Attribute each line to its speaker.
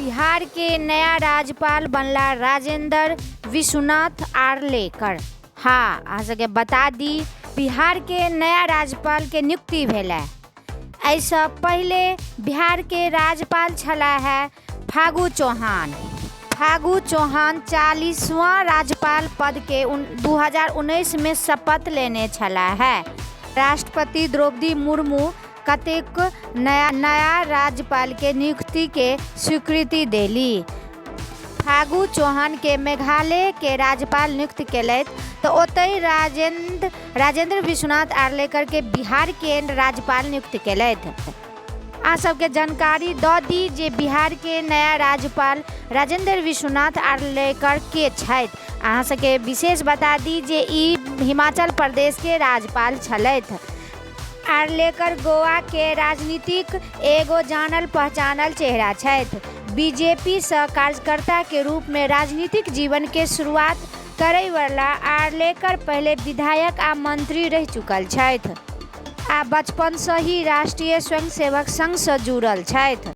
Speaker 1: बिहार के नया राज्यपाल बनला राजेंद्र विश्वनाथ आर्लेकर। हाँ, अहाँ सबके बता दी, बिहार के नया राज्यपाल के नियुक्ति भेल है। एहिसँ पहिले बिहार के राज्यपाल छलाह है फागू चौहान। फागू चौहान 40वां राज्यपाल पद के 2019 में शपथ लेने छलाह है। राष्ट्रपति द्रौपदी मुर्मू कतेक नया नया राज्यपाल के नियुक्ति के स्वीकृति देली। फागू चौहान के मेघालय के राज्यपाल नियुक्त केलथि, तऽ ओतहि राजेंद्र राजेंद्र विश्वनाथ आर्लेकर के बिहार के राज्यपाल नियुक्त केलथि। अहाँ सबके जानकारी दऽ दी जे बिहार के नया राज्यपाल राजेंद्र विश्वनाथ आर्लेकर के छथि। अहाँ सबके विशेष बता दी जे ई हिमाचल प्रदेश के राज्यपाल छलथि। आर्लेकर गोवा के राजनीतिक एगो जानल पहचानल चेहरा छथि। बीजेपी सँ कार्यकर्ता के रूप में राजनीतिक जीवन के शुरुआत करय वाला आर्लेकर पहिले विधायक आ मंत्री रहि चुकल छथि आ बचपन सँ ही राष्ट्रीय स्वयंसेवक संघ सँ जुड़ल छथि।